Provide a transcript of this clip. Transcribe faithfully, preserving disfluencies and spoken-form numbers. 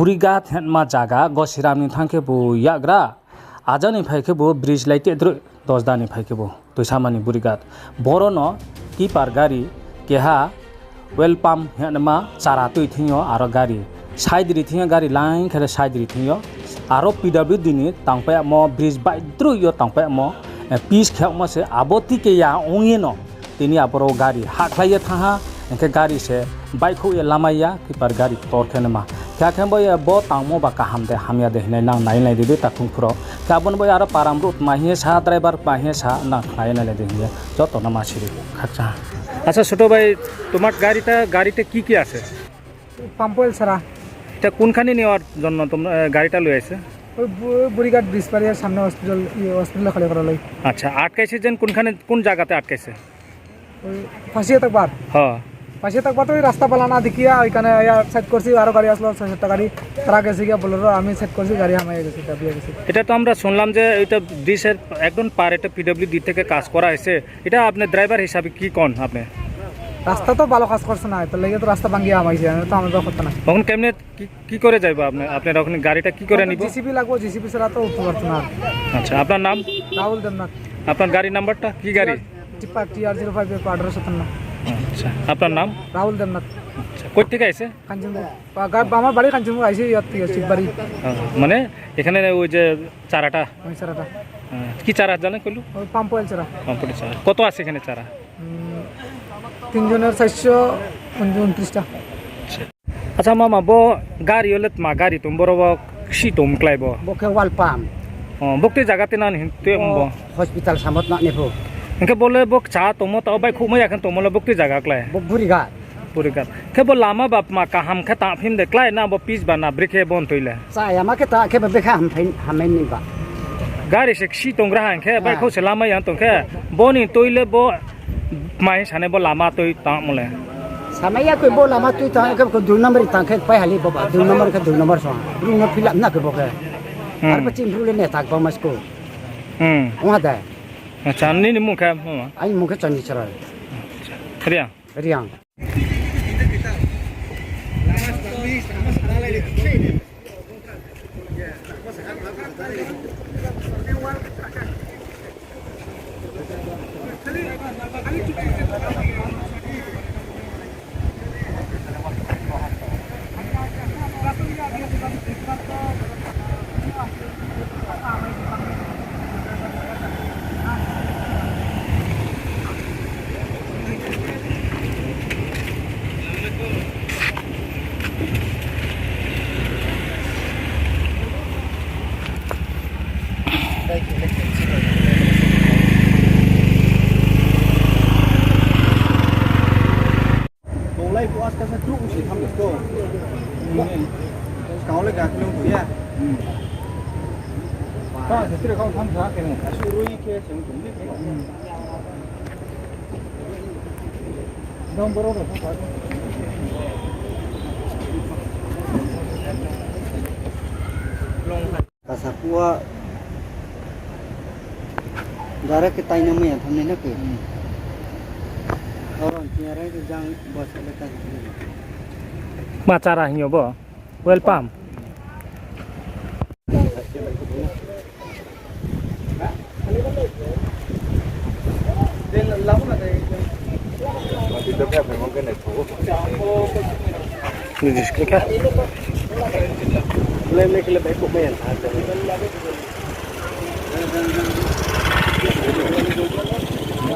Burighat hingma zaga Gosiram ni thanng khebu yakgra, aja ni phai khebu bridge lai tedroi Dosda ni phai khebu Toisama ni Burighat. Boro no tipper gari keha oil pump hingma chara tui thing yo aro gari side ri thing yo, gari line khe side ri thing yo, aro P W D ni tangpai yamo bridge baidroi yo tangpai yamo, eh, pitch khe yagmo se abo tike ya ong ye no tini aboro gari hahkhlai ye thanng ha, hing khe gari se baihkhouh ye lamai ya, tipper gari ktor khe naima. Khe akhe bo ye bo tangmo ba kaham de hamya de hingnai nang nai nai di dei takhu phuro. Khe abo ni bo ye aro param brouh tma hing ye sa, driver tma hing ye sa, nang khnai ye nai lai di hing ye joto no ma siri khakchang ha. আচ্ছা ছোট ভাই, তোমার গাড়িটা, গাড়িতে কি কি আছে? Pump oil ছাড়া। এটা কোনখানে নেওয়ার জন্য তোমরা, আহ, গাড়িটা লয়ে আছে? ওই বু-, বুড়িঘাট ব্রিজ পাড়ের সামনে হসপিটাল, ইয়ে, হসপিটাল খালি করা লাগে। আচ্ছা, আটকাইছে যেন কোনখানে, কোন জায়গাতে আটকাইছে? ওই ফাঁসিয়া তকবার। হ্যাঁ। ফাঁসিয়া তকবার তো ওই রাস্তা বালা না দেখিয়া ওইখানে আয়া সাইড করছি, আরো গাড়ি আসলো, ছয় সাতটা গাড়ি, তারা গেছে গিয়া বোলেরো, আমি সাইড করছি, গাড়ি হামাইয়া গেছে, দাবিয়া গেছে। এটা তো আমরা শুনলাম যে এটা ব্রিজের একদম পার, এটা পিডব্লিউডি থেকে কাজ করা হয়েছে, এটা আপনি ড্রাইভার হিসাবে কি কন আপনি? রাস্তা তো ভালো কাজ করছে না, এটার লাগি তো রাস্তা ভাঙ্গিয়া হামাইছে, আমি তো আমরা করতে না। এখন কেমনে কি, কি করে যাইবো আপনি? আপনার ওখানে গাড়িটা কি করে নিব? জেসিবি লাগবো, জেসিবি ছাড়া তো উঠতে পারতো না। আচ্ছা, আপনার নাম? রাহুল দেবনাথ। আপনার গাড়ির নাম্বারটা? কি গাড়ি? Tipper TR zero five F আঠারো সাতান্ন। আচ্ছা, আপনার নাম? রাহুল দেবনাথ। আচ্ছা, কই থেকে আইছে? কাঞ্চনপুর। বা-, গা-, আমার বাড়ি কাঞ্চনপুর, আইছি ইয়ার থেকে, শিববাড়ি। হ্যাঁ, মানে এখানে ওই যে চারাটা? ওই চারাটা। হ্যাঁ, কি চারা জানেন কইলু? ওই পাম্প অয়েল চারা। পাম্প অয়েল চারা। কত আছে এখানে চারা? উম, তিনজনের চারশো ঊনত্রিশটা। আচ্ছা মামা, bo gari yo le tma gari tong, boro bo kisi tong klái bo? Bo khe oil pump. O, buktui zaga te nani hing tui bo? Hospital samot na ni pho. Hing khe bo le bo kcha tongmo, tao baihkhouhmai ya khe tongmo le buktui zaga klái? Bo Burighat. Burighat. Khe bo lama ba tma kaham khe tang phim de klái na bo pitch ba na brekhe bo ni tui le? Chaya ma khe ta khe bo brekhe hamphai, hamai ni ba. Gari se kisi tong gra hing khe, baihkhouh se lama ya tong khe, bo ni tui le bo Tma hing sane bo lama tui tangmo le? Samai ya khe bo lama tui tang khe bo dui number tang khe pai hali bo ba, dui number khe dui number song. Bru no fill up na khe bo khe. Ar bo chini bru le ne tak bangma school. Ong ha de. Acha, nini mung khe, mama? Aini mung khe Chandi Chara. Riang. Riang. Tolai bo aska sa truk si tham to. Kau le gak nung to ya. Ka se tre kau tham sa ke mo. Asu rui ke se mo ni. Dong boro ro. Kasa kua. Dara ke taina maya thamnai na ke. Hmm. Oro tiara ke jang bos le ta. Ma chara hingyo bo? Oil pump. Bujiskha. Lem le kele bai ko maya tha.